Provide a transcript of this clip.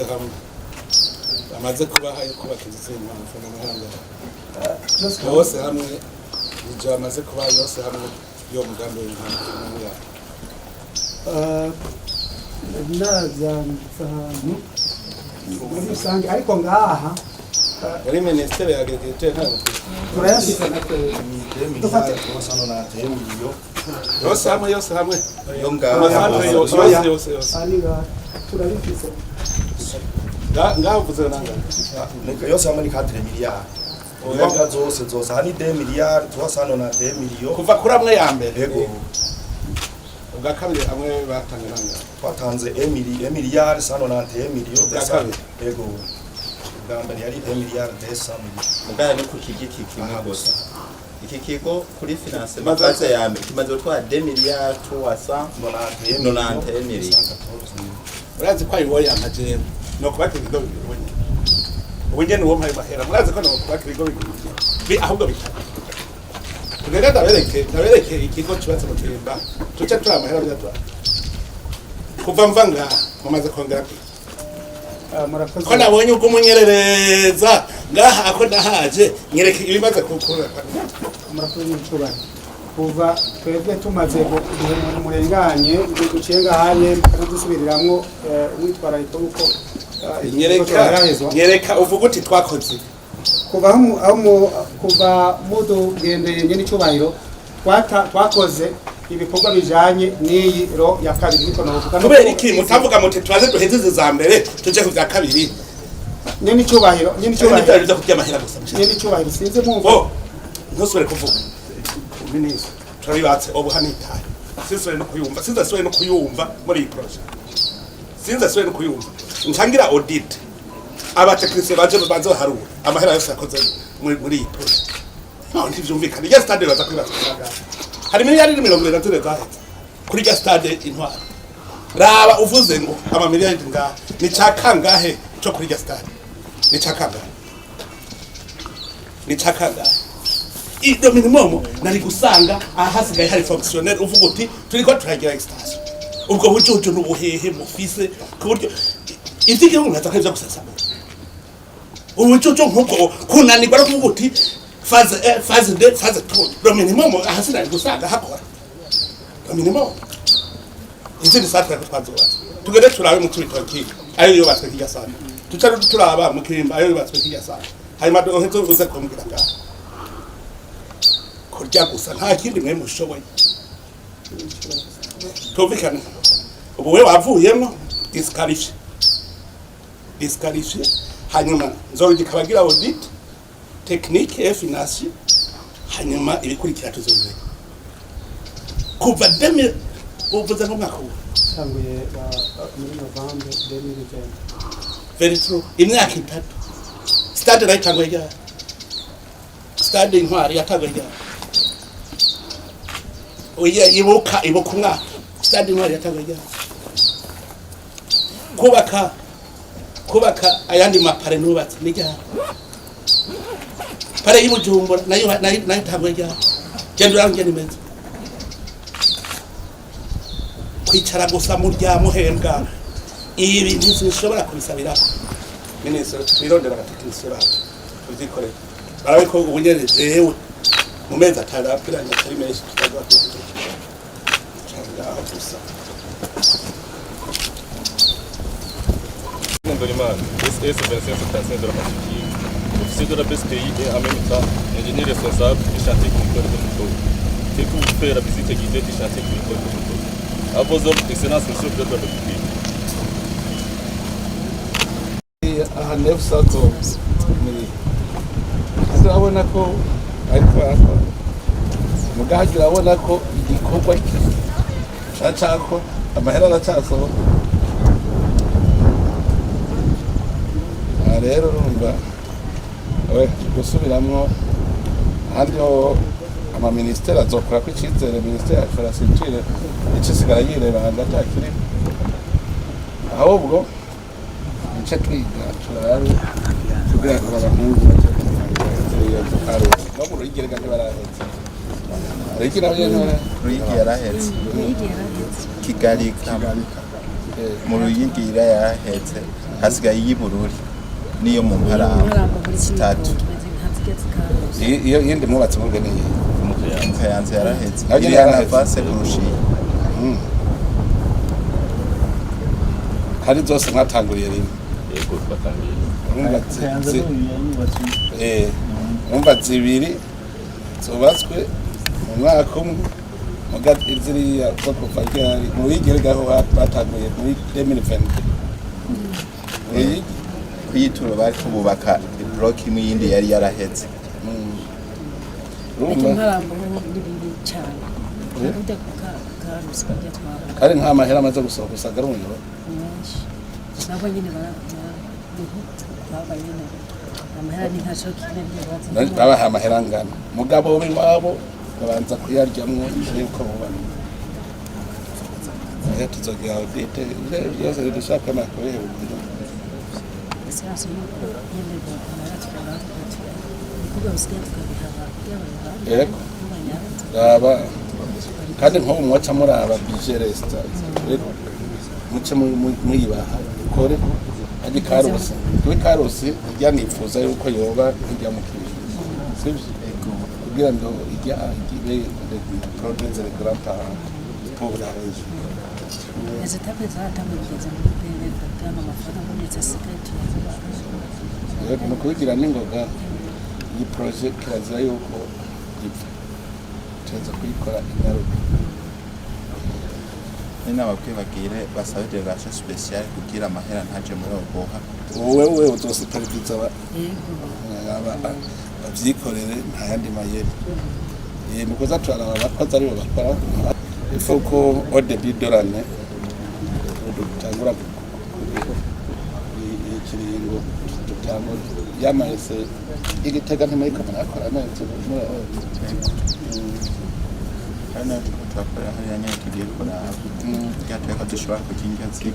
Hamwe bamaze kubaha yo kubaka inzu z'inkwavu n'amahanga yose hamwe, ivyo bamaze kubaha yose hamwe yo mugambi w'inkwavu n'amahanga? Nabyanditse ahantu muri rusange, ariko ngaha Muri ministère ya agriculture ntabwo turayafite na twebwe. Dufate. 391 millions. Yose hamwe, yose hamwe. Yo ngaho. Amacentres yose, yose, yose, yose. Aha ni ngaha turabifise. Ngaho uvuze nangana? Neka yose hamwe ni 4 miliyari. Ibibanza zose zose aha ni 2 miliyari 391 millions. Kuva kuri amwe ya mbere? Yego. Ubwa kabiri amwe batanga nangana? Twatanze 1 miliyari 191 millions. Ubwa kabiri? Yego, ubwa mbere yari 1 miliyari 200 millions. Mugana ni ku kigiki kimwe Aha. gusa. Iki kigo kuri financement Kimaze- phase ya mbere kimaze gutwara 2 milliards 300 91. 91 millions. Urazi ko ayiwoye nka jewe no kubaka ibigo bibiri ubu nyene, ubu nyene uwo mpaye mahera, murazi ko no kubaka ibigo bibiri ahubwo bitatu. Tugende ndabereke ikigo cubatse mu Kirimba, tuce turi amahera byatwara kuva mva ngaha mumaze kongera kwiga. Murakoze. Ko nabonye ubwo umunyerereza ngaha ako nahaje, nyereke ibimaze kukura. Murakoze n'icubahiro. Kuva twebwe tumaze igihe murenganye duciye ngahanye mukadusubiriramwo umwitwarariko wuko ikigo Nyereka. cyoherahezwa. Nyereka uvuga uti twakoze. Kuva kuva mudugendeye nyene icubahiro, twakoze ibikorwa bijanye n'iyi lot ya kabiri, niko novuga. Kubera iki mutavuga muti tubaze duheze izi za mbere tuje ku bya kabiri? Nyene icubahiro, nyene Cyangwa icubahiro. nibyo byo kurya amahera gusa mushaka? Nyene icubahiro, sinzi mwumva. Bo ntusubire kuvuga, minisitiri, turabibatse ubu hano itaye. Sinsubire no kuyumva, sinzasubire no kuyumva muri iyi projet, sinzasubire no kuyumva. Ncangira audit, abatechnicien baje baze baharura amahera yose yakoze muri iyi projet. No ntivyumvikana. Irya stade baza kwibaza kurangahe? Hari miliyari 24 zaheze kuri irya stade Intwari. Raba uvuze ngo amamiliyari ngahe, ni ca kangahe co kuri irya stade? Ni ca kangahe? Ni ca kangahe? Iyo minimum nari gusanga ahasigaye hari fonctionnaire uvuga uti turiko turagira extension. Ubwo bujuju n'ubuhehe mufise ku buryo ivy'igihugu nkaza ko ivyo gusesagura, ubujuju nk'ubwo, kunanirwa no kuvuga uti phase 1, phase 2, phase 3, le minimum ahasigaye gusanga hakora le minimum. Izindi centres ko twazubatse, tugende turabe mu Cibitoki ayo yubatswe kirya sana, tuca turaba mu Kirimba ayo yubatswe kirya sana, hanyuma duheze uze kumbwira ngaho. Kurya gusa, nta kindi mwe mushoboye. Tumvikane, ubu we wavuyemo, disqualifié, disqualifié. Hanyuma nzorungika abagira audit technique et financier, hanyuma ibikurikira tuzobimenya. Kuva 2000, uvuze nk'umwaka ubu? Tanguye muri novembre 2020. Very true, imyaka 3. Stade nayo itanguye ryari? Stade Intwari yatanguye ryari? Oya, ibuka, ibuka umwaka stade Intwari yatanguye ryari. Kubaka ayandi mapalais nubatse ni ryari? Palais y'Ibujumbura nayo itanguye ryari? Genda urabe ingene imeze. Kwicara gusa murya muhembwa, ibi ntizishobora kubisabirako. Minisitiri, twirondera abatechnicien bacu tuvyikorere, barabe ko ubu nyene jewe mu mezi 5 apiranye atari menshi tutaza ngaho gusa. Ndorimana, SS 2575 de la matricule, officier de la BSPI et en même temps ingénieur responsable du chantier agricole de Mutobo. C'est pour vous faire la visite guidée du chantier agricole de Mutobo. À vos ordres, Excellence, Monsieur le Président de la République. Aha 900 millions, urabona ko ariko barakora mugahagira, urabona ko igikorwa cacako amahera aracasohoka. Aha rero urumva we gusubiramwo ahandi ho amaministeri azokora ko icizere ministère ya infrastructure ico isigara yireba hagati akiri, ahubwo duce twiga turabe kugira ngo abahungu bace no mu Ruyigi. Reka ntibarahetse Ruyigi naho nyene. Ruyigi yarahetse, Kigali mu Ruyigi yarahetse. Hasigaye iy'Ibururi n'iyo mu Mparamba. Mparamba muri Zitatu. Cibitoke imeze nka zirya zikarusi. Iyo yindi mwubatse mubwe niyi? Mu Kayanza. Mu Kayanza yaraheze. Nayo nyene Iri yaraheze. avance kurusha iyi. Kandi zose mwatanguriye rimwe? Yego, twatangiye. Urumva urumva zibiri zubatswe mu mwaka umwe, muga ziriya zo kuva ryari mu Ruyigi gaho batanguye muri 2022 mu Ruyigi. Kuyituro bariko bubaka block imwe, iyindi yari yaraheze. Ariko Urumva Mparamba ho ni bibi cyane. Burya ku Karusi kurya twabona kandi nta mahera amaze gusohoka, usanga ari umuriro. Menshi nabo nyine niho twaba nyine amahera ni nka cyo kimwe n'ibibazo. Babaha amahera angana, mugabo w'iwabo babanza kuyaryamwo imbere yuko bubaka. Rero tuzogira audit ivyo byose dushaka amakuru. Séance y'uko nyine amahera tukaba ibikorwa bisigaye tukabiha kugira Yego. Raba kandi nk'ubu mwaca muraba budget restant, muce muyibaha ikore. Hajya Karusi, kuri Karusi ijya nifuza yuko yoba nk'ijya mu Kirundo, sibyo? Kugira ngo ijya ibe produire les grands parents pour la région. Izi étapes zaratanguye kugeza muri PV kugira ngo amafaranga abonetse asigaye tuyavuga. Rero mu kubigira n'ingoga, iyi projet kirazira yuko ipfa, tuza kuyikora ingaruka. Ni nababwiye bagire basabe délégation spéciale kugira amahera ntaje muri OBUHA. Wowe we uzosuperviza Yego. Babyikorere, nta yandi mayeri. Ni kuza turaraba abakozi aribo bakora. Il faut ko au début de l'année dutangura ikiringo, dutangura yamahese igitega ntimuriko murakora neza. Kandi nawe turiko turakorera hariya nyene, tugiye kuraba kugira turebe ko dushobora kurya indya ziki.